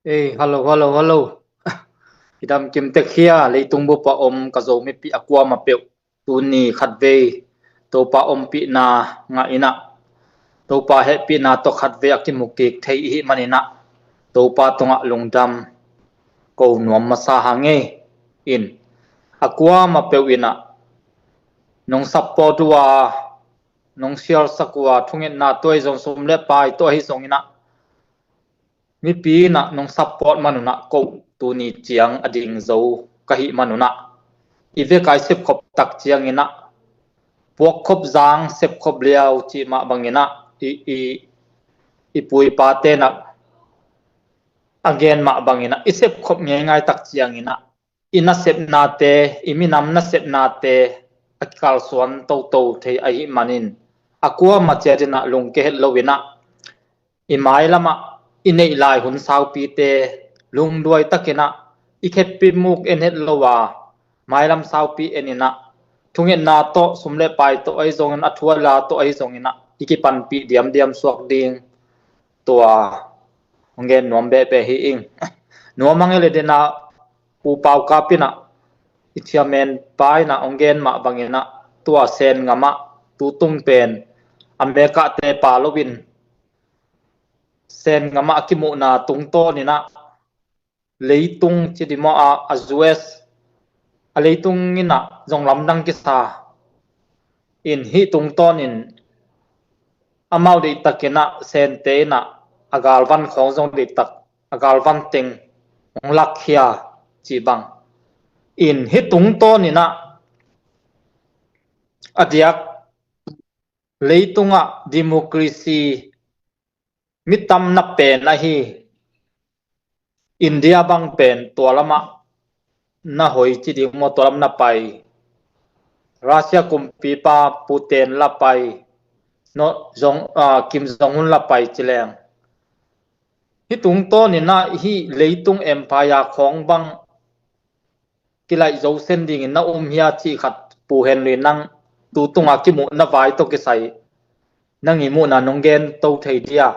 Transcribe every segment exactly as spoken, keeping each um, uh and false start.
Ei, hallo, hallo, hallo. Kidam kim tek hia, leitung bup a om ka Zomi pi a kuamah peuh. Tuni khatvei Topa ompihna ngah in ah, Topa hehpihna tawh khatvei a kimu kik thei i hih manin ah, Topa tungah lungdam ko nuam masa hang ei. In, a kuamah peuh in ah, nong support uh a, nong share sak uh a, thungetna tawh ahi zong, sum le pai tawh ahi zongin ah, mipi in ah nong support man un ah, ko tuni ciang a ding zo ka hih man un ah, i vek a i sepkhop tak ciangin ah, puakkhop zang sepkhop liau cih mah bangin ah, i, i, i pu i pate in ah a gen mah bangin ah, i sepkhop ngeingai tak ciangin ah, i nasepnate, i minam nasepnate a kikalsuan toto thei ahih manin, a kuamah ciat in ah lungke het lo in ah, i mailam ah i neih lai hun saupite lungduai takin ah, i kheppi muk en het lo a, mailam saupi en in ah, thungetna tawh, sum le pai tawh ahi zongin, a thu a la tawh ahi zongin ah, i kipanpih diamdiam suak ding, tua hong gen nuam behbeh hi ing. Nuam hang ei le, den ah Pu Pau Kap in ah, i chairman pa in ah hong gen mah bangin ah, tua Sen gam ah tutung pen America te pha lo in, Sen gam ah a kimuhna tungtawn in ah, leitung ci ding maw, a, a U S, a leitung in ah zong lamdang kisa in, hih tungtawn in amau deihtakin ah, Sente in ah a galvan khawng zong deihtak, a galvan teng hong lakkhia cih bang in, hih tungtawn in ah, a diak, leitungah democracy, mi tamna pen ahi India bang pen tua lamah na hoi ci ding maw, tua lam na pai. Russia kumpipa Putin la pai, no, Jong, ah, Kim Jong Un la pai ci leng, hih tungtawn in ah hih leitung empire khawng bang kilaih zo sen dingin na um hia cih khat, Pu Henry, nang tu tunga kimuhna vai tawh kisai, nang i muhna nong gen to thei dia?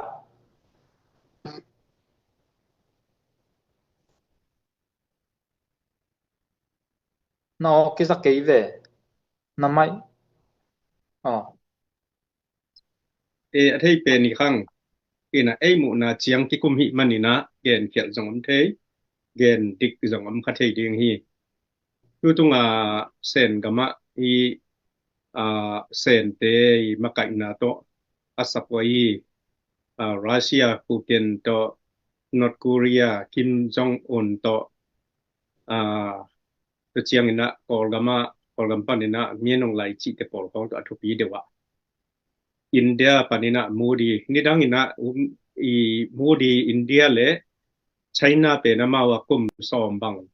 Na aw kisa kei ve. Na mai. Aw. E, a thei pen i khang. Ina, ei muhna ciang kikum hih manin ah, gen khialh zong om thei, gen dik zong om kha thei ding hi. Tu tunga Sen gam ah i, a, Sente i makaihna tawh a sap uh ahi, a, Russia Putin tawh, North Korea Kim Jong Un tawh, a, tua ciangin ah Kawlgam ah, Kawlgam panin ah Min Aung Hlaing cihte pawl khawng tawh a thupi deuh ah, India panin ah Modi, nidangin ah, um, i Modi, India le China pen amau a kum sawm bang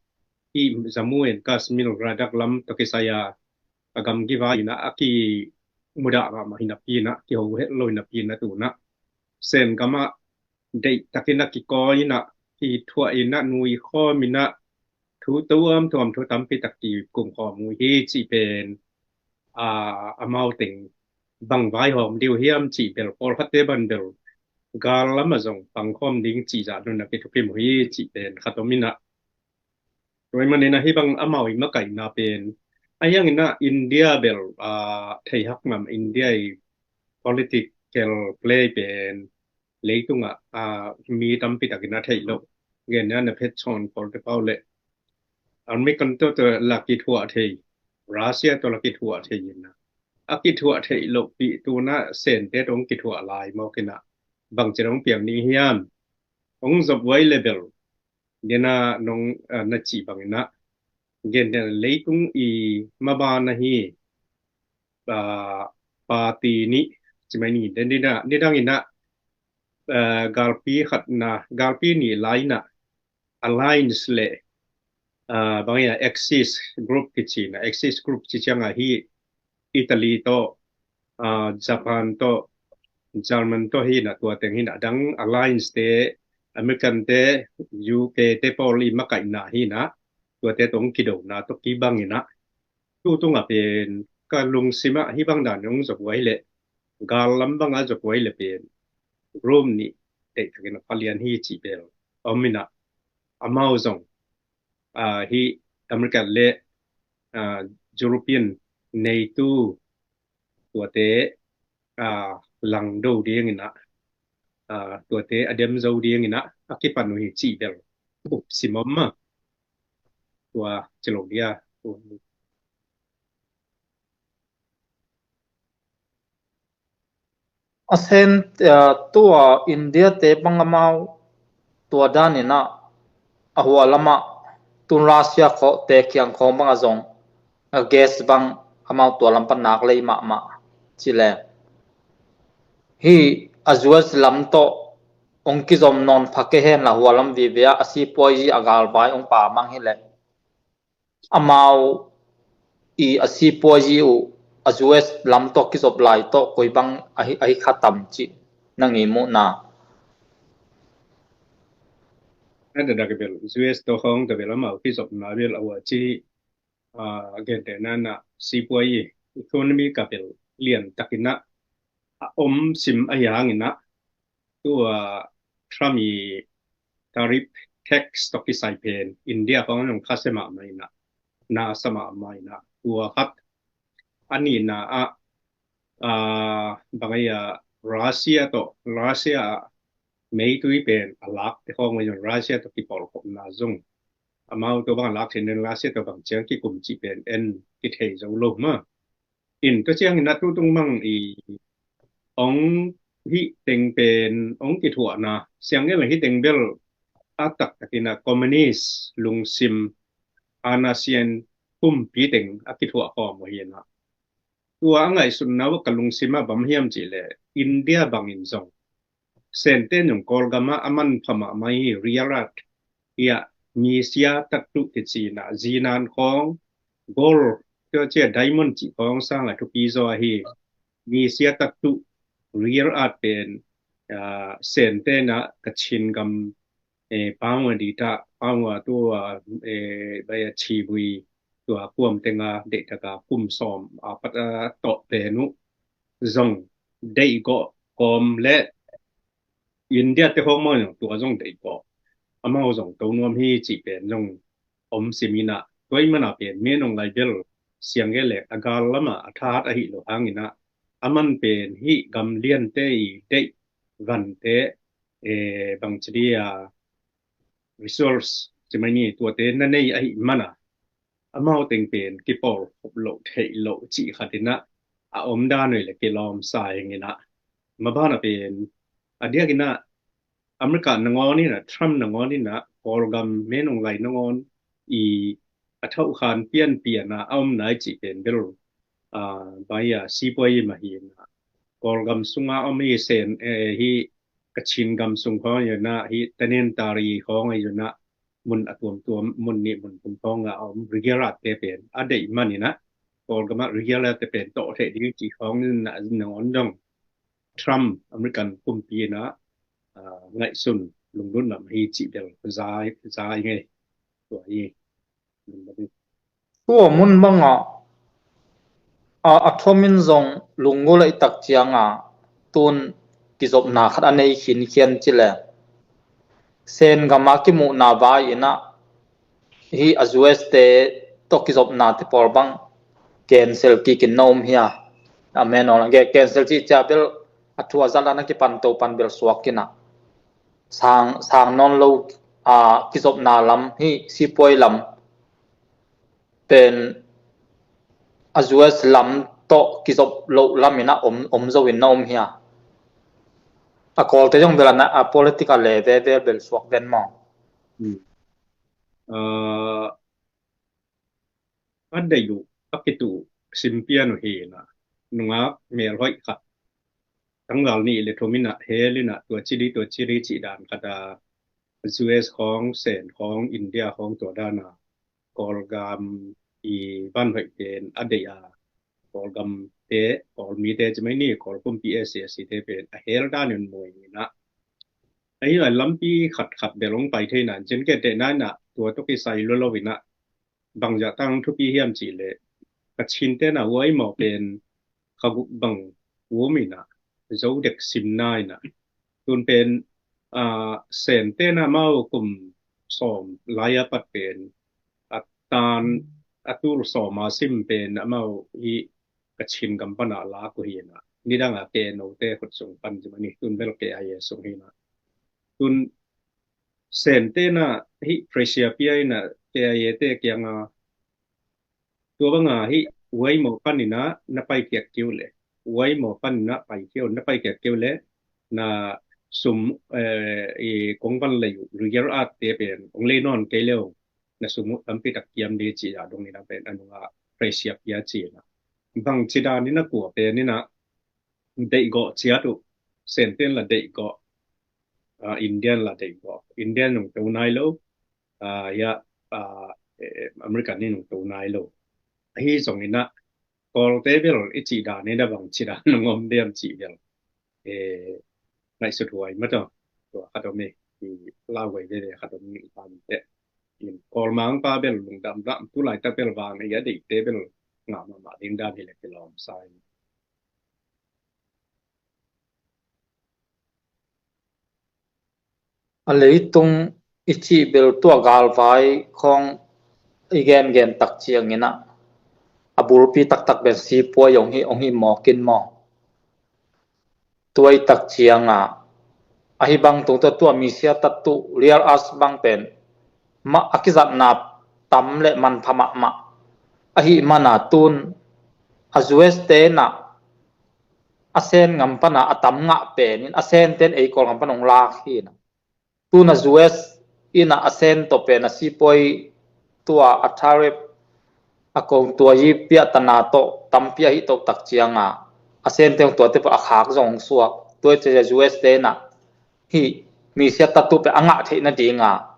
i Jammu and Kashmir, Ladakh lam tawh kisai a, a gamgi vai in ah a kimudah mahmah hi napi in ah, kiho het lo hi napi in ah, tu in ah Sen gam ah deihtakin a kikawi in ah, kithuah in ah, nui khawm in ah, thu tuamtuam, thu tampi tak kikum khawm uh hi cih pen, a, amau teng bang vaihawm ding uh hiam cih bel, pawlkhatte bang bel gal lamah zong pangkhawm ding cih zah nunah kithukim uh hi cih pen khat om in ah, tua ahih manin ah hih bang amau i makaihna pen, a hiangin ah India bel, a, theihak ngam, India i political play pen leitungah, a, mi tampi takin a theih loh, gen nia na phet chawn pawl te pau le, American tawh, tawh la kithuah thei, Russia tawh la kithuah thei in ah, a kithuah theih lohpih tu in ah Sente tawh hong kithuah lai mawk in ah, bangci dong piang ding hiam? Hong zop uh ahi le bel, den ah nong, a, na cih bangin ah, gen den, leitung i maban ahi, a, party nih, ci mai ni, den, den ah, nidangin ah, a, galpi khatna, galpi nih lai in ah alliance le, a, bang hiam, Axis group kici in ah, Axis group ci ciang ahi Italy tawh, a, Japan tawh, German tawh hi in ah, tua teng hi in ah, a dang alliance te, American te, U K te pawl i makaihna hi in ah, tuate tawh hong kidona tawh kibang in ah, tu tungah pen ka lungsim ah hih bang dan hong zop uh ahi le, gal lam bang a zop uh ahi le pen, Rome nih deihtakin a pha lian hi cih bel om in ah, amau zong, ah, hih America le, ah, European NATO tuate, ah, langdo dingin ah, ah, tuate a dem zo dingin ah a kipan uh hi cih bel up sim om mah. Tua ci lo dia. A sen, ah, tua India te bang amau tua danin ah a hua lamah tun Russia khawng te kiang khawng bang a zong a gas bang amau tua lam pan nak lei mahmah ci le. Hih a U S lam tawh hong kizom nawn pha kei hen la hua lam vive ah a sipuazi a galvai hong pamang hi le. Amau i a sipuazi uh a U S lam tawh kizop lai tawh koi bang ahi, ahi kha tam cih nang i muhna. A dadak bel U S tawh khawng ta bel amau kizopna bel a hua ci, ah, a gentehna in ah sipuazi economy ka bel lian takin ah a om sim ahi hangin ah tua Trump i tariff tax tawh kisai pen India khawng zong khasia mahmah in ah, nasa mahmah in ah, tua khat. A nihna ah, ah, bang ahi a Russia tawh, Russia ah meitui pen a lakte khawng ahi zong Russia tawh kipawlkhopna zong amau tua bang a lak theih nen Russia tawh bang ciang kikum cih pen en kithei zo lo mah. In tua ciangin a tutung mang i ong hih teng pen ong kithuahna siang gel hih teng bel a taktakin a communist lungsim, ASEAN kumpi teng a kithuah khawm uh hi na. Tua a ngaihsutna uh ka lungsim a bang hiam cih leh India bangin zong Sente nung Kawlgam ah a manpha mahmah hi, Riyadh hi a, misia tattoo kici na, zinan khawng, gold, tua cia diamond cih khawng sang a thupi zaw hi. Misia tattoo, Riyadh pen, ah, Sente na Kachin gam, eh, pangwa dita, pangwa tua, eh, bai a chibui, tua kuam tenga deitaka kum sawm a pat a tawh pen uh zong deih gawh kawm le India te khawng mah zong tua zong deih gawh, amau zong to nuam hi cih pen zong om sim in ah, tua i mana pen me nong lai bel siang gel le a gal lama a thahat ahi lo hangin ah, a man pen hih gam liante i deih vante, eh, bang ci dia resource ci mai ni tuate na nei ahi mana amau teng pen kipawl khop lo theih lo cih khat in ah a om dan uh le kilawm sa ing in ah, mabana pen a diak in ah America nangawn in ah, Trump nangawn in ah, Kawlgam me nong lai nangawn i a thauh khan pianpian a a om nai cih pen bel, ah, bai a sipuai i mah hi in ah, Kawlgam sunga om hi Sen, eh, hi Kachin gam sung khawng i na hi Tanintari khawng i na mun a tuamtuam, mun nih mun thum khawng a om Riyadh te pen a deih man in ah, Kawlgam ah Riyadh te pen tawh theih ding cih khawng in ah nangawn dong Trump American kumpi in ah, ah, ngaihsun lunglut nam hi cih bel za, za i ngei. Tua hi. Tua mun banga a, a thomin zong lunggulh a i tak cianga tun kizopna khat a nei khinkhian ci le Sen gama kimuhna vai in ah hi a U S te tawh kizopna te pawl bang cancel kikin na um hi a. A men ong ge cancel cih cia bel a thu a zat a na kipan to pan bel suak in ah sang, sang nawn lo, a, kizopna lam hi sipuai lam pen a U S lam tawh kizop loh lam in ah om, om zo in na om hi a. A Kawlte zong bel a na, a political le ve ve bel suak den maw? Hmm. Ah, a deih uh a kitu simpian uh hi na, nungak melhoih khat tangval nih le thum in ah hel in ah tua cili tua cili cih dan khat a U S khawng Sen khawng India khawng tua dan a Kawlgam i vanhoih pen a deih a Kawlgam te, Kawlmi te ci mai ni, Kawl kumpi S C S C te pen a hel dan in muai in ah. Ahi a lampi khat khat bel ong pai thei nan cin ke te nan ah tua tua kisai lo lo in ah bang zah tang thupi hiam cih leh Kachin te na huai maw pen kha guk bang um in ah zo dek sim na in ah tun pen, ah, Sente na mau kum sawm lai-a pat pen a tan a tul sawma sim pen amau hih Kachin gam pana lak uh hi na. Nidanga K N O te khut sung pan ci mani, tun bel K I A sung hi na. Tun Sen tena hih pressure pia ina K I A te kianga, tua banga hih Uaimo panina na pai kiak kiu le, Uaimo panina pai kiu, na pai kiak kiu le, na sum, eh, i kong van lei uh, Riger Art te pen ong lei nawn kei leu, na sum uh tampi tak kiam di ci a dong nina pen anunga pressure pia ci na. Bang ci dan nina kua pen nina deihgawh ciat uh, Sen ten la deihgawh, ah, Indian la deihgawh, Indian nung to nai lo, ah, ya, ah, eh, American ni nung to nai lo. Ahi zong ina, Kawlte bel i ci dan ina bang ci dan nung om diam ci bel, eh, ngaihsut huai mataw. Tua khat om i, i lau huai veve khat om i pa mi te. In Kawl mangpa bel lungdam dam, tu laitak bel vang i a deihte bel ngah mahmah ding dan hi le kilawm sa in. A leitung i cih bel tua galvai khawng i gengen tak ciangin ah, a bulpi taktak pen sipuai hong hi, hong hi mawk in maw? Tua i tak cianga, ahi bang tung tua, tua misia tatu, Rare Earth bang pen mah a kizatna tam le manpha mahmah. Ahi mana tun a U S te na a Sen ngam pana a tam ngah pen in a Sen ten ei Kawl ngam pana hong lak hi na. Tun a U S ina a Sen tawh pen a sipuai tua a tariff a kong tua i piahtana tawh tampi ahi tawh tak cianga a Sen te hong tuate pawh a khak zong hong suak. Tua i te U S te na hih misia tatu pen a ngah theih nadinga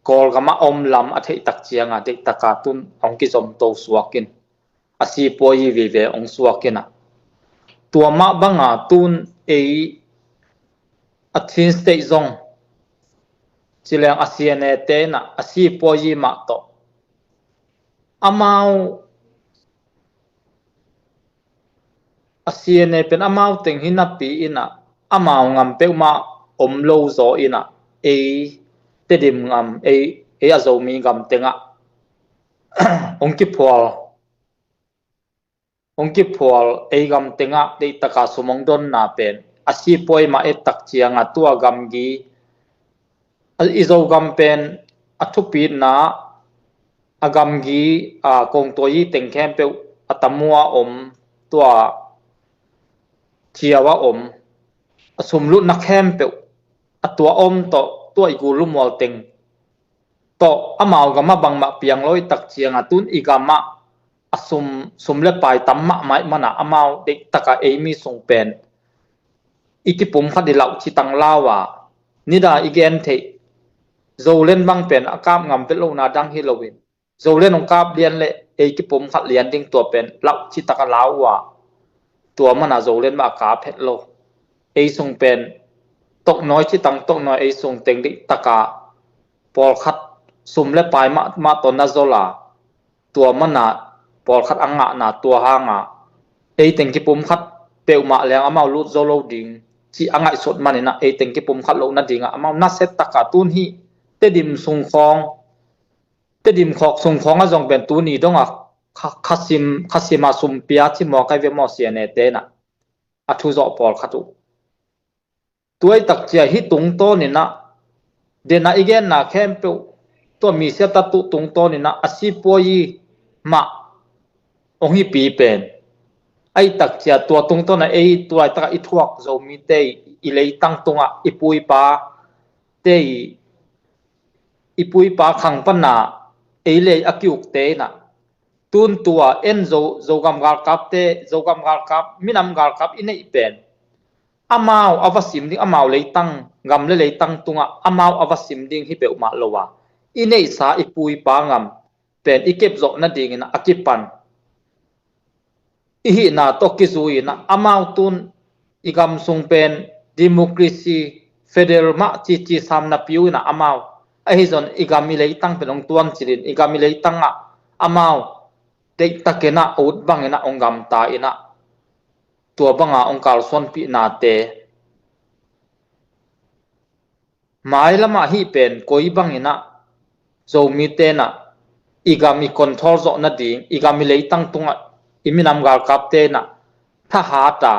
Kawlgam a om lam a theih tak cianga deihtaka tun hong kizom to suak in a sipuai i veve hong suak in ah. Tua mah banga tun ei a Chin State zong ci leng a C N A te na a sipuai i mah tawh amau a C N A pen amau teng hi napi ina amau ngam peuhmah om lo zaw ina ei Tedim ngam, ei, ei a Zomi gam tengah hong kiphual, hong kiphual ei gam tengah deihtaka sum hong donna pen a sipuai mah et tak cianga tua gamgi, a, i Zogam pen a thupitna a gamgi, a, kongtuai i teng khempeuh a tamua om, tua ciau a om, a sumlutna khempeuh a tua om tawh tua i gul lumual teng tawh amau gam a bangmah piang lo i tak cianga tun i gam ah a sum, sum le pai tam mahmah i mana amau deihtaka ei mi sung pen i kipum khat i lauh citang lau a, nida i gen theih Zolen bang pen a kap ngam vet lohna dang hi loin Zolen hong kap lian le ei kipum khat lian ding tua pen lauh citaka lau a, tua mana Zolen mah a kap het lo. Ei sung pen toknawi citang toknawi ei sung teng deihtaka pawlkhat sum le pai mah, mah tawh na zol a, tua mana pawlkhat a ngahna tua hanga ei teng kipum khat peuhmah leng amau lut zo lo ding cih a ngaihsut manina ei teng kipum khat loh nadinga amau nasettaka tun hih Tedim sung khawng, Tedim khawk sung khawng a zong pen tuni donga kha, khasim, khasima sumpia ci maw kai ve maw C N A te na a thuzawh pawlkhat uh. Tuai tak cia hih tungtawn inah dena i genna khempeuh tua misia tatu tungtawn inah a sipuai i mah hong hipi pen. Ai tak cia tua tungtawn a ei tuai taka i thuak Zomite i leitang tungah i puipa te i, i puipa khang pana ei lei a kiukte inah tun tua en Zo, Zogam galkapte, Zogam galkap, minam galkap i neih pen amau a va sim ding, amau leitang, gam le leitang tungah amau a va sim ding hi peuhmah lo a, i neihsa i puipa ngam pen i kepzawh nadingin a kipan i hihna tawh kizui inah amau tun i gam sung pen democracy, federal mah cici sam napi uh inah amau ahi zon i gam i leitang pen hong tuancilin i gam i leitangah amau deihtakinah ut banginah hong gamta inah tua banga hong kalsuanpihnate mailamah hih pen koi banginah Zomite in ah i gam i control zawh nading, i gam i leitang tungah i minam galkapte in ah thahat a,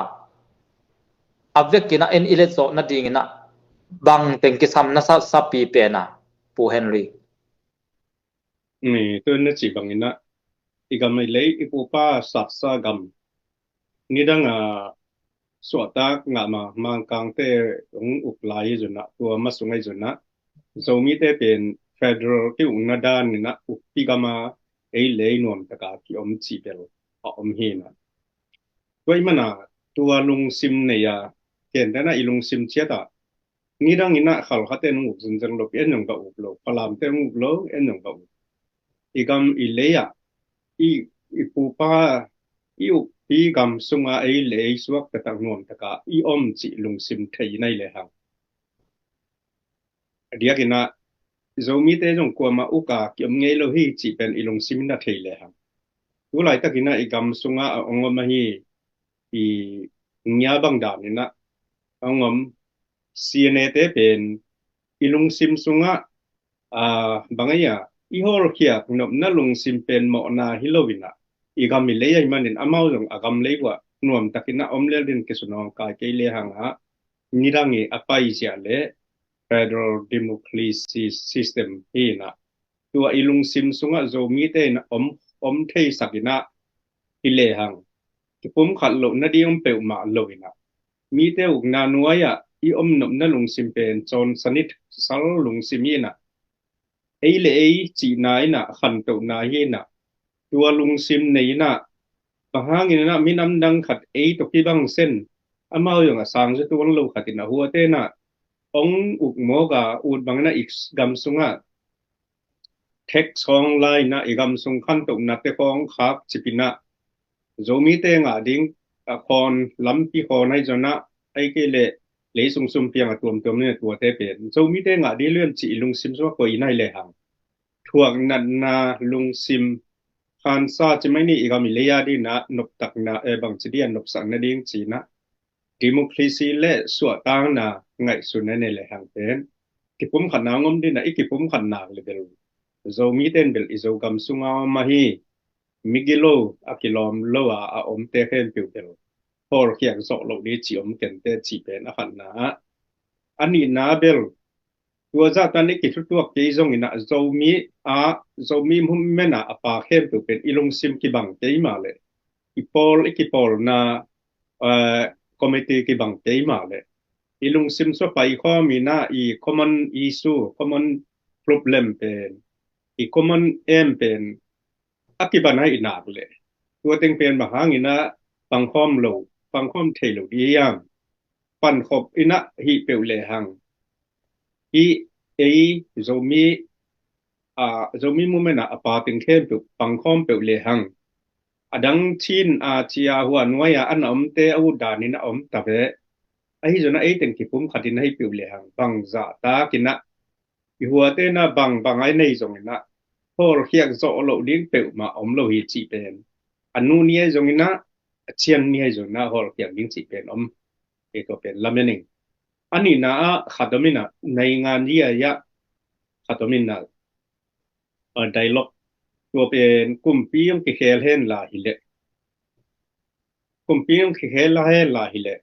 a vekin ah en i let zawh nadingin ah bang teng kisam na sa, sapi pen a, Pu Henry? Ni, tu na cih bangin ah i gam i lei, i pupa satsa gam nidang a suahtak ngah ma Mangkangte hong uk lai hi zun ah, tua ma sung ahi zun ah Zomite pen federal ki ukna dan in ah ukpi gam a ei lei nuam taka ki om cih bel a om hi na. Tua i mana tua lungsim nei a, ken dana i lungsim ciat ah nidang in ah Khalkhate nung uk zenzen lo, en nung ka uk lo, Falamte nung uk lo, en nung ka uk. I gam i lei ah i, i pupa, i ukpi gam sunga ei lei suak taktak nuam taka i om cih lungsim thei nai le hang. A diakin ah Zomite zong kuama uka ki om ngei lo hi cih pen i lungsim in ah thei le hang. Tu laitakin ah i gam sunga a ong om ahi i ngia bang dan in ah ong om C N A te pen i lungsim sungah, a, bang ahi a, i hawlkhiak nopna lungsim pen mawhna hi lo in ah, i gam i lei ahi manin amau zong a gam lei uah nuam takin ah om lel din kisunawng kai kei le hang ah, nidang i a paizia le federal democracy system hi in ah, tua i lungsim sungah Zomite in ah om, om theisak in ah hi le hang, kipumkhat loh nading om peuhmah lo in ah, mite ukna nuai ah i om nopna lungsim pen cawn sanit sal lungsim hi in ah, ei le ei cihna in ah khantohna hi in ah, tua lungsim nei in ah, bang hangin ah minam dang khat ei tawh kibang sen, amau zong a sang zia tuan lo khat in ah huate in ah ong uk mawk a, ut bangin ah i gam sungah thek sawng lai in ah i gam sung khantohnate khawng khak cip in ah, Zomite ngah ding a khawn, lampi khawn ahi zon ah, ahi kei leh lei sung sum piang a tuamtuam in ah tuate pen Zomite ngah ding lian cih i lungsim sungah koih in ahi le hang, thuak natna lungsim, khansa ci mai ni, i gam i lei a ding in ah noptakna, eh, bangci ding a nopsakna ding ci in ah democracy le suahtakna ngaihsun a nei le hang pen kipumkhatna ngom ding in ah, i kipumkhat nak le bel Zomite in bel i Zogam sunga om ahi, migilo a kilawm lo a a omte khempeuh bel hawlkhiak zawh loh ding ci om kente cih pen a khatna ah, a nihna bel tua zahtan i kithutuak kei zongin ah Zomi a, Zomi movement a a pa khempeuh pen i lungsim kibang kei mah leh, i pawl, i kipawlna, eh, committee kibang kei mah leh, i lungsim sua paikhawm in ah i common issue, common problem pen, i common aim pen a kibang ahi nak leh, tua teng pen bang hangin ah pangkhawm lo, pangkhawm thei lo ding hiam? Pankhop in ah hih peuh le hang, hih ei Zomi, a, Zomi movement a a pa teng khempeuh pangkhawm peuh le hang, a dang Chin a, ci a, hua nuai a a na omte a ut dan in a om ta ve. Ahi zon ah ei teng kipumkhat in ah hih peuh le hang, bang zahtak in ah i huate in ah bangbang a i nei zongin ah hawlkhiak zawh loh ding peuhmah om lo hi cih pen, a nu ni ahi zongin ah, a cian ni ahi zongin ah hawlkhiak ding cih pen om. Ei, tua pen lamen ing. A nihna ah khat om in ah, naingan dia ah khat om in ah, a, dialogue, tua pen kumpi hong kikhel hen la hi leh, kumpi hong kikhel la hen la hi leh,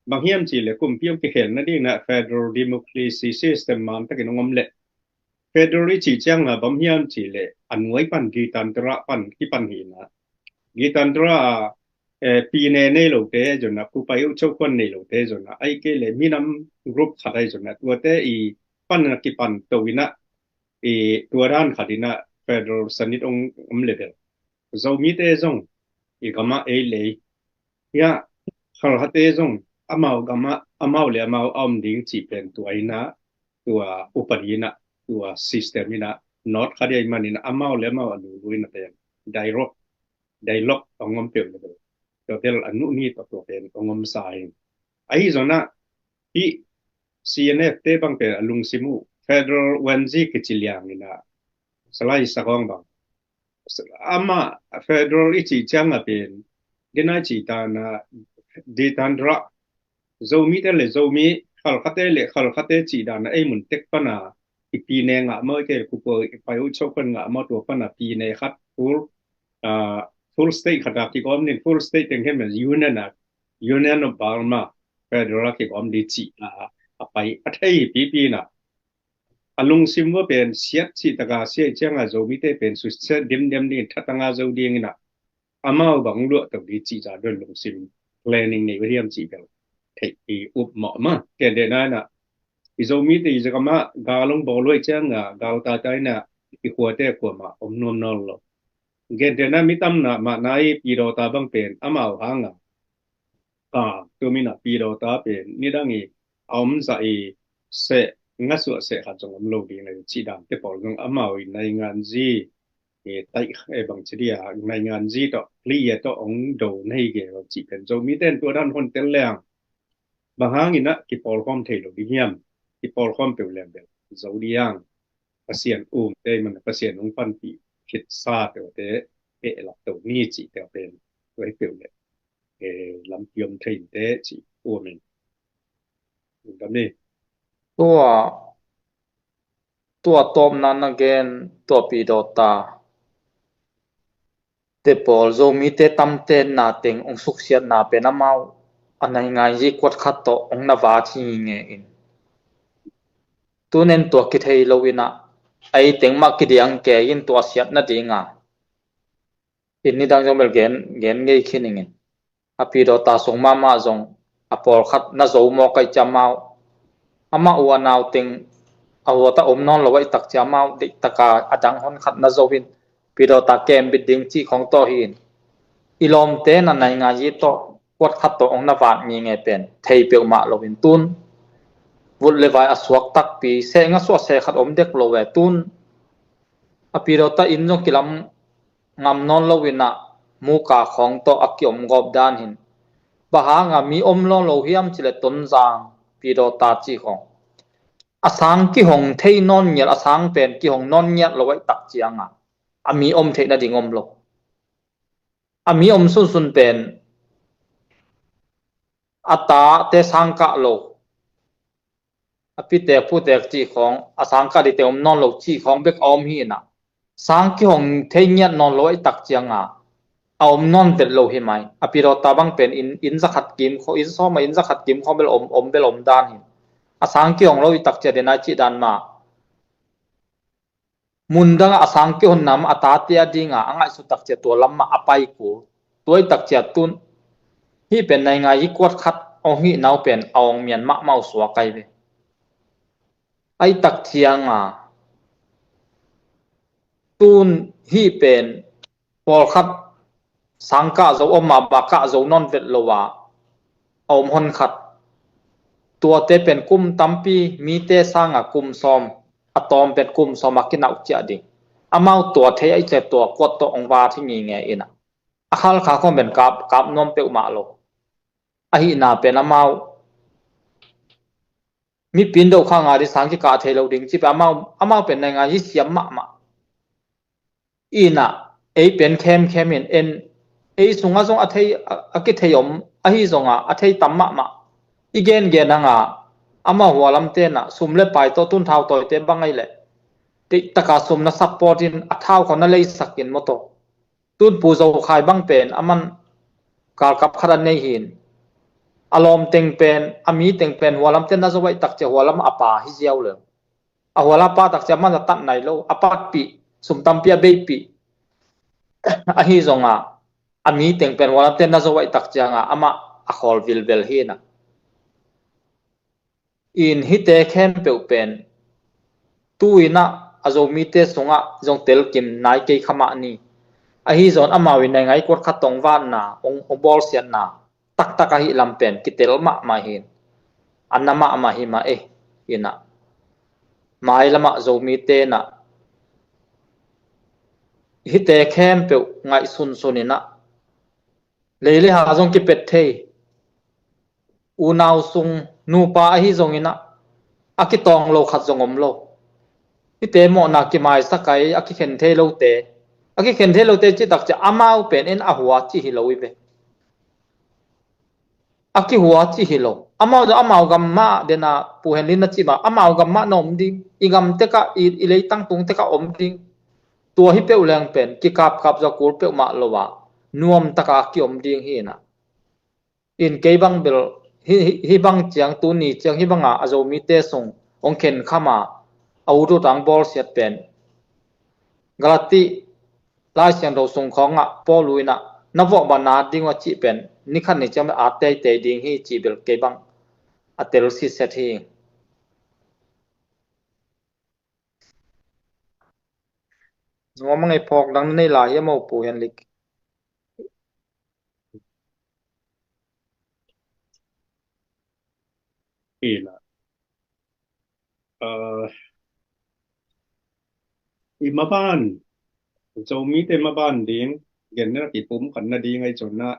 bang hiam cih leh kumpi hong kikhel nading in ah federal democracy system man takin hong om leh, federal i cih ciang a bang hiam cih leh a nuai pan Gitandra pan kipan hi in ah, Gitandra a, eh, pine nei lote zon ah, kupai uh chokuan nei lote zon ah, ahi kei leh minam group khat ahi zon ah, tuate i pan a kipan to in ah, i tua dan khat in ah federal sanit hong om le bel Zomite zong i gam ah ei lei, hiah Khalkhate zong amau gam ah amau le amau a om ding cih pen tua in ah, tua upadi in ah, tua system in ah, not khat ahi manin ah amau le amau a lulu in ah pen dialogue, dialogue a ngom peuh le bel, tua bel a nu ni tawh tua pen a ngomsa hi. Ahi zon ah hih C N F te bang pen a lungsim uh federal wenzi kici liang in ah, salai sakawng bang, amah federal i cih ciang a pen, dena i cih dan a, Gitandra, Zomite le Zomi, Khalkhate le Khalkhate cih dan a ei mun tek pan a Pine ngah maw, i te kukua i pai uh chokhan ngah maw, tua pana pine khat full, ah, full state khat a kik om ding, full state teng khen men union a, Union of Burma, federal a kik om ding cih a, a pai a thei pipi na. A lungsim vua pen siat cih taka siat cianga Zomite pen susia dimdem ding, thatanga zo ding ina, amau bang luah to ding cih ca don lungsim planning nei vadiam cih bel thei i up mawh ma. Ken de na ina, i Zomite i zakama galong bawloi cianga gal tatai na, i khuate kuama om nuam nawn lo. Gentehna mi tamna mahna i pidawta bang pen amau hanga, a, tumina pidawta pen nidang i a om zah i seh ngasuah seh khat zong om lo ding le cih dante pawl zong amau i nainganzi i taih, e, bang ci dia, nainganzi tawh liya tawh ong do na hi ge lo cih pen Zomite in tua dan hon tel leng bang hangina kipawlkhawm thei lo ding hiam? Kipawlkhawm peuh leng bel zo diang. Pasian umte man Pasian hong panpih khitsa teuhte eh lak to ni cih teuh pen tua hi peuh le, eh, lampi om thei inte cih umin. Dam ni. Tua, tua tawpna na gen tua pidawta te pawl Zomite tamte na teng ong suksiatna pen amau a nainganzi kuat khat tawh ong na vat hi nge in. Tunen tua kithei lo ina, ei teng mah kidiang ke in tua siat nadinga in nidang zong bel gen, gen ngei khin ingin. A pidawta sung mahmah zong a pawlkhat na zo mawk aih ciamau. Amah uh a nau teng a huata om nawn lo aih tak ciamau, deihtaka a dang hon khat na zo in pidawta kembit ding cih khong tawh hi in. I lawmte na nainganzi tawh kuat khat tawh ong na vat nginge pen thei peuhmah lo in tun. Vut le vai a suak takpi, seh ngasuah seh khat om dek lo ve tun. A pidawta in zong kilam ngam nawn lo ina muka khawng tawh a kiom gawp dan hin. Bang hanga mi om lawn lo hiam cih le Tonzang pidawta cih khawng a sang kihong thei nawn ngial, a sang pen kihong nawn ngial lo aih tak cianga a mi om theih nading om lo. A mi om sunsun pen a tate sang kah lo, a pitek putek cih khawng a sang kah dite om nawn lo cih khawng bek a om hi ina, sang kihong thei ngiat nawn lo aih tak cianga a om nawn vet lo hi mai. A pidawta bang pen in, in zakhat kim khaw, in sawma in zakhat kim khaw bel om, om bel om dan hi. A sang kihong lo aih tak cia denai cih dan mah mun dangah a sang kihonna mah a tate a dinga a ngaihsut tak cia tua lam mah a pai kul. Tua aih tak cia tun hih pen naingai hi kuat khat ong hih nau pen a ong mian mahmah uh suak ahi ve. Aih tak cianga tun hih pen pawlkhat sang kah zo om a, ba kah zo nawn vet lo a, a om hon khat. Tuate pen kum tampi, mite sanga kum sawm, a tawm pen kum sawm a kinauh ciah ding. Amau tua thei aih ciah tua kuat tawh ong vat hi nginge ina. A khalkha khawng pen kap, kap nuam peuhmah lo. Ahihna pen amau mipi in dohkha nga di sang kikah thei lo ding cih pen amau, amau pen naingai hi siam mahmah. Ina, ei pen khemkhem in en, ei sungah zong a thei, a, a kithei om, ahi zonga a thei tam mahmah. I gengen anga, amau hualam tena, sum le pai tawh tun thau tawite bang aih leh. Deihtaka sum na support in, a thau khawng na leisak in maw tawh. Tun Pu Zo Khai bang pen, aman galkap khat a nei hin. A lawm teng pen, a mi teng pen, hualam tena zo aih tak cia hualam a pa hi ziau le. A huala pa tak cia man a tat nai lo, a patpih, sum tampi a beihpih. Ahi zonga, a mi teng pen huala ten na zo aih tak cianga, amah a khawl vilvel hi na. In hite khempeuh pen, tu ina a Zomite sungah zong telkim nai kei kha mah ni. Ahi zong amau in naingai kuat khat tawh ong vatna, ong, ong bawlsiatna taktak ahi lam pen kitel mahmah hin. A na mahmah hi mah e, ina. Mailamah Zomite na. Hite khempeuh ngaih sunsun ina. Lei le ha zong kipet thei. Unau sung nupa ahi zong ina. A kitawng lo khat zong om lo. Hite mawhna kimaisak ai, a kikhen thei lote. A kikhen thei lote cih tak cia amau pen in a hua cih hi lo i ve. A kihua cih hi lo. Amau zong amau gam mah dena Pu Henry na cih mah, amau gam mah na om ding, i gam tekah, i, i leitang tung tekah om ding. Tua hi peuh leng pen kikapkap zaw kul peuhmah lo a, nuam takah a kiom ding hi inah. In kei bang bel hi, hi, hi bang ciang, tuni ciang hi banga a Zomite sung hong khenkham a, a ut ut ang bawlsiat pen Galati Lai Siangtho sung khawngah Paul inah na vuah bana ding uh a cih pen ni khat ni ciang a teitei ding hi cih bel kei bang a tel siset hi. Nuam a ngei phawk dang na nei lai hiam, Pu Henrik? Ina. Uh, i maban, Zomite maban ding, gen na kipum khat na ding ai cun na,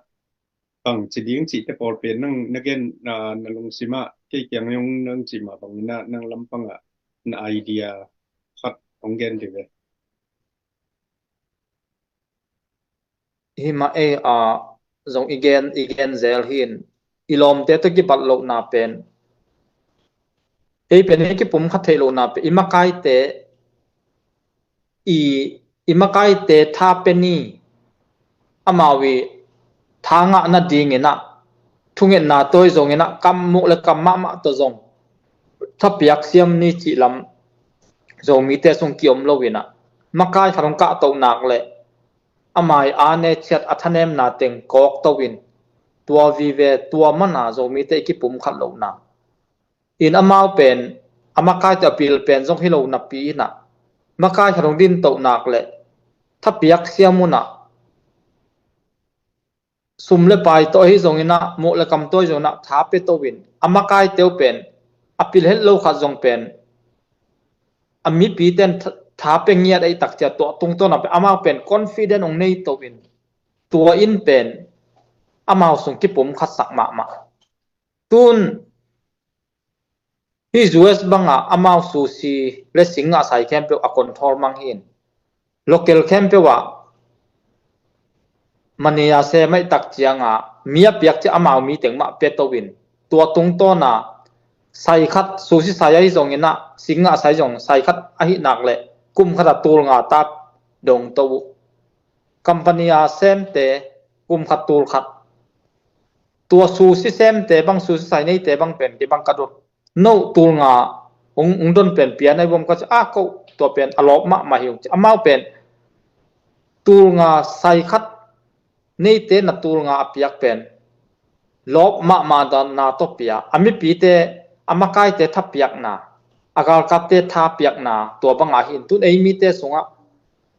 bang ci ding cihte pawl pen nang na gen, na, na lungsim ah kei kiang nang, nang cih mah bangin na, nang lampang ah na idea khat hong gen dih ve. Hi mah ei a, zong i gen, i gen zel hi in, i lawmte tawh kibat lohna pen, ei pen ei kipum khat theih lohna pen, i makaite, i, i makaite tha pe ni, amau i tha ngah nading inah, thungetna tawi zong inah, kam muk le kam mahmah tawh zong thapiak siam ni cih lam Zomite sung kiom lo inah, makai khat hong kahtoh nak le amai a ne ciat a thanemna teng kawk to in, tua vive, tua mana Zomite i kipum khat lohna. In amau pen, a makaite a pil pen zong hi lo napi inah, makai khat hong din toh nak le thapiak siam unah, sum le pai tawh ahi zong inah, muk le kam tawi zong inah, tha pe to in, a makaite uh pen, a pil het lo khat zong pen, a mipite in tha, tha pe ngiat ahi tak ciat, tua tungtawn ah pen, amau pen confident hong nei to in, tua in pen, amau sung kipum khat sak mahmah. Tun, hi U S banga amau sushi le sing ngah sai khempeuh a control mang hi in, local khempeuh ah mani a sem ahi tak cianga mi a piak ciah amau mi teng mah pe to in, tua tungtawna sai khat, sushi sai ahi zong inah, sing ngah sai zong sai khat ahi nak le kum khat a tul nga ta dong to uh. Company a semte kum khat tul khat. Tua sushi semte bang, sushi sai neite bang pen kei bang ka dot, no tul nga hong, hong don pen pia na i bom ka ci a, ko tua pen a lawp mahmah hi hong ci. Amau pen tul nga sai khat neite na tul nga a piak pen lawp mahmah dan na tawh pia, a mipite, a makaite thapiakna, a galkapte thapiakna, tua banga hi in, tun ei mite sungah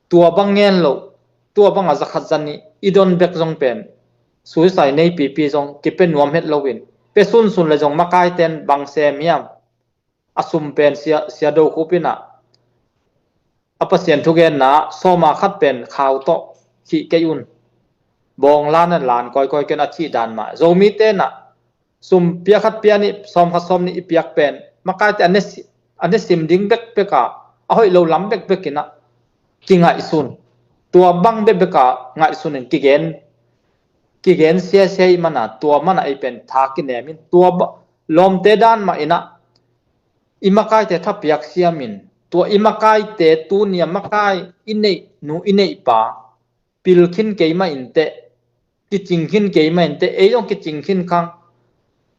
tua bang ngen lo, tua banga zakhat zanih i don bek zong pen, sushi sai nei pipi zong kipe nuam het lo in, pe sunsun le zong makaite in bang sem hiam, a sum pen sia, sia do khup inah, a Pasian thugenna sawma khat pen khau tawh khih kei un, bawng lan a lan kawikawi ken a cih dan mah. Zomite inah sum pia khat pia nih, sawm khat sawm nih i piak pen makaite a ne si-, a ne sim ding bekbek a, a hoih lo lam bekbek inah kingaihsun. Tua bang bekbek a ngaihsun in kigen, kigen siasia i mana, tua mana ei pen tha kinem in, tua ba-, lawmte dan mah inah i makaite thapiak siam in, tua i makaite, tunia makai i neih nu i neih pa pil khin keimah inteh, kicing khin keimah inteh, ei zong kicing khin khang.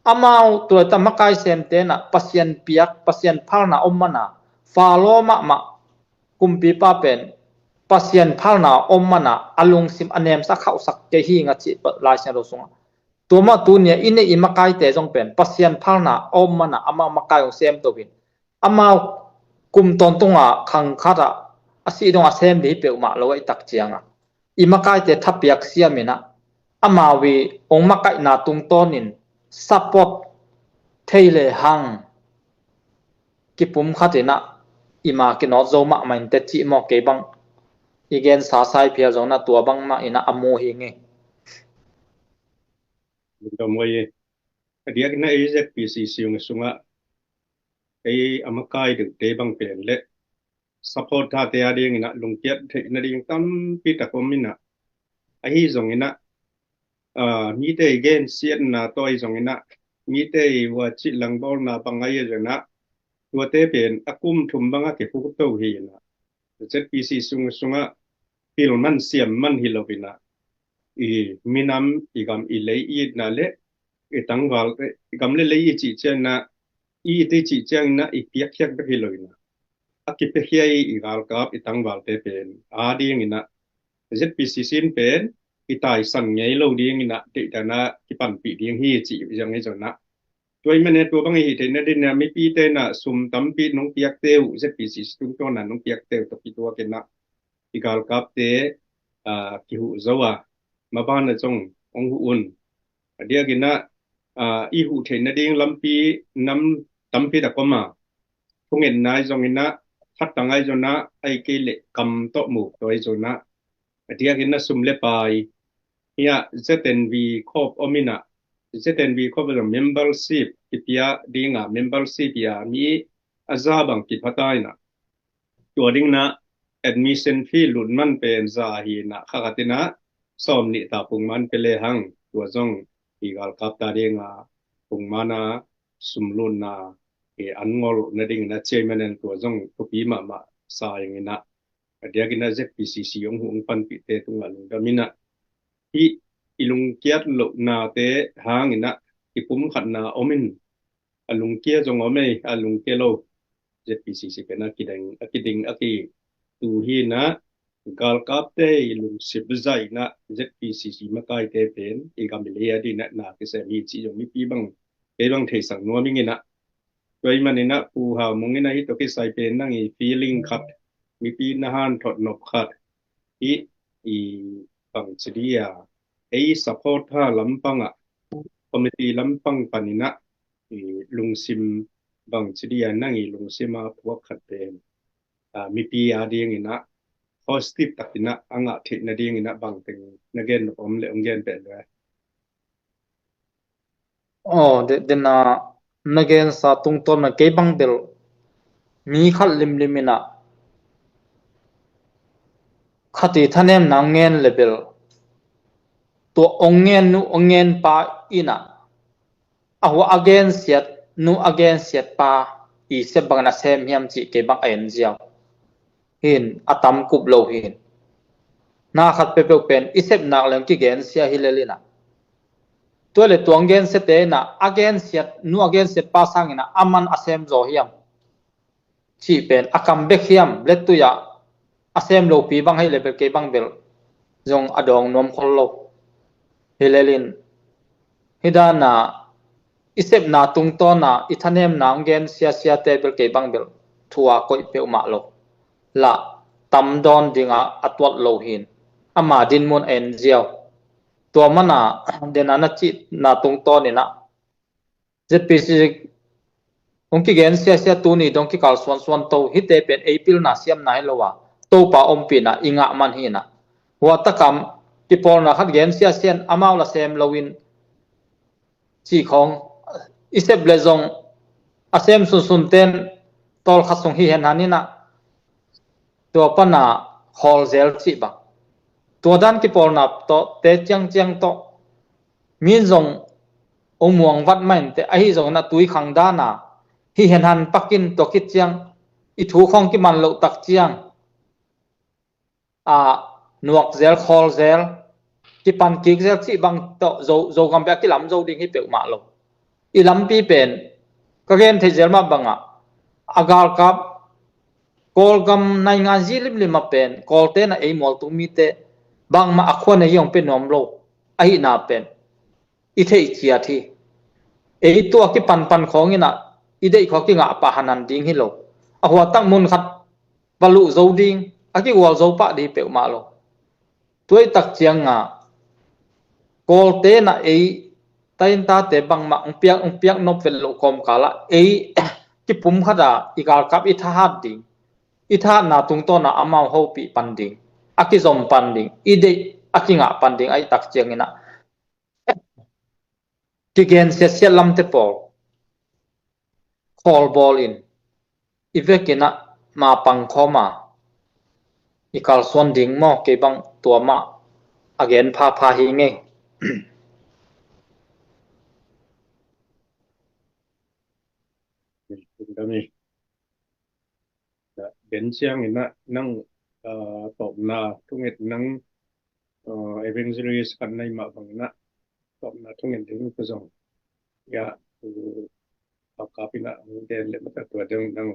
Amau tua ta makai semte inah Pasian piak, Pasian phalna om mana, follow mahmah, kumpipa pen Pasian phalna om mana a lungsim a nemsa khauhsak kei hi ing a cih Lai Siangtho sungah. Tua mah tunia i neih i makaite zong pen Pasian phalna a om mana amau makai hong sem to in, amau kum tawntunga khang khatah a sih dong a sem dih hi peuhmah lo ahi tak cianga i makaite thapiak siam inah, amau i hong makaihna tungtawnin support thei le hang kipum khat inah i ma kinawt zo mahmah inteh cih maw, kei bang i gen sasai phial zong inah tua bang mah inah a mu hi ngei. Lungdam huai e. A diakin a Z P C C sungah ei a makai deuhte bang pen le support thate a ding inah lungkiat theih nading tampi tak om inah, ahi zong inah, ah, mite i gensiatna tawh ahi zong inah mite i ua cih langbawlna bang ahi a zong ah, tuate pen a kum thum bang a kiphukto hi inah, Z P C sung sungah pil man siam man hi lo inah, i minam, i gam, i lei i itna le i tangval, i gam le lei i cih ciang inah, i it i cih ciang inah i piakkhiat bek hi lo inah, a kipiakhia i galkap i tangvalte pen a ding inah Z P C sin pen i taisan ngei lo ding inah deihdan a kipanpih ding hi cih i zang i zong ah, tua i mane tua bang i hi theihna ding inah mipite inah sum tampi nong piakte uh, Z P C tungtawn a nong piakte uh tawh kituak inah i galkapte, aa, kihuh zo a, maban a zong hong huh un. A diak inah, aa, i huh theihna ding lampi nam tampi tak om a, thungetna i zong inah, khat tang a i zong ah, ahih kei leh kam tawh muk tawh i zong ah, a diak inah sum le pai hiah Z N V khop om inah, Z N V khop a zong membership kipia ding a, membership i a mi a za bang kipha ta inah, tua ding inah admission fee lut man pen za hi inah, kha khat inah sawm nih ta pungman pia le hang, tua zong i galkap ta ding a pungman a sum lutna i an ngol na ding inah chairman in tua zong thupi mahmah sa ing inah, a diak inah Z P C C hong huh hong panpihte tungah lungdam inah, hih i lungkiat lohnate hang inah i pumkhatna om in, a lungkia zong om ei, a lungkia lo Z P C C pen a kiding, a kiding, a kitu hi inah, galkapte i lungsim zai inah Z P C C makaite pen i gam i lei a ding inah na kisem hi cih zong mipi bang, kei bang theisak nuam ing inah. Tua i man inah Pu Hau Mung inah hih tawh kisai pen nang i feeling khat, mipi na hanthot nop khat, hih i bang ci dia, ei support ha lampang ah, committee lampang pan inah i lungsim bang ci dia, nang i lungsim a puak khat pen, aa, mipi a ding inah positive tak inah a ngah theihna ding inah bangteng na gen nop om le hong gen peh le. Aw, de, dena na gensa tungtawn na kei bang bel mi khat limlim inah khat i thanemna hong ngen le bel, tua hong ngen nu hong ngen pa inah, a hua a gensiat nu a gensiat pa i sep bangin a sem hiam cih kei bang a en ziau. Hin a tam kup lo hin. Na khat peuhpeuh pen i sep nak leng kigensia hi lel inah, tua le tua hong gensiate inah a gensiat nu a gensiat pa sang inah a man a sem zaw hiam cih pen a kam bek hiam, lettui ah a sem lopi bang hei le bel kei bang bel zong a dawng nuam khol lo. Hi lel in, hi dana i sepna tungtawn a i thanemna hong gen siasiate bel kei bang bel thu a koih peuhmah lo. Lah tam dawn ding a a tuat lo hin, ama dinmun a en ziau. Tua mana dena na cihna tungtawn inah Z P C hong kigen siasia, tuni dong kikal suansuan to, hihte pen ei pilna siamna hi lo a, Topa ompihna i ngah man hi inah. Hua takam kipawlna khat gen siasia in amau la sem loin cih khawng i sep le zong a sem sunsunte in tawlkhat sung hi henhan inah, tua pana khawl zel cih bang, tua dan kipawlna tawh te ciangciang tawh min zong hong muang vat mah inteh, ahi zongin a tui khang dana hi henhan pakin tua khit ciang i thu khawng kiman loh tak ciang a nuak zel, khawl zel, kipan kik zel cih bang tawh Zo, Zogam bek a kilam zo ding hi peuhmah lo. I lampi pen ka gen theih zel mah bangah a galkap Kawlgam naingan zi limlim a pen Kawlte na ei mualtung mite bangmah a khua nei hong pe nuam lo ahihna pen i theih ciat hi. Ei tua kipanpan khawng inah i deih khawng kingah pah hanan ding hi lo. A huatak mun khat va luh zo ding, a kigual zo pah ding peuhmah lo. Tuaitak cianga Kawlte na ei taintate bangmah hong piak, hong piak nop vet loh kawmkalah ei kipum khata i galkap i thahat ding, i thahatna tungtawna amau hopih pan ding, a kizom pan ding, i deih a kingah pan ding ahihtak cianginah kigen siatsiat lamte pawl khawl bawlin i vekinah mapang khawma i kalsuan ding maw? Kei bang tua mah a gen phapha hi ngei. Kami. Ben ciangin ah nang tawpna thunget nang evangelist kan nai mah bangin ah tawpna thunget ding ka zong ya, a kapin ah hong gen le mata tua ding nang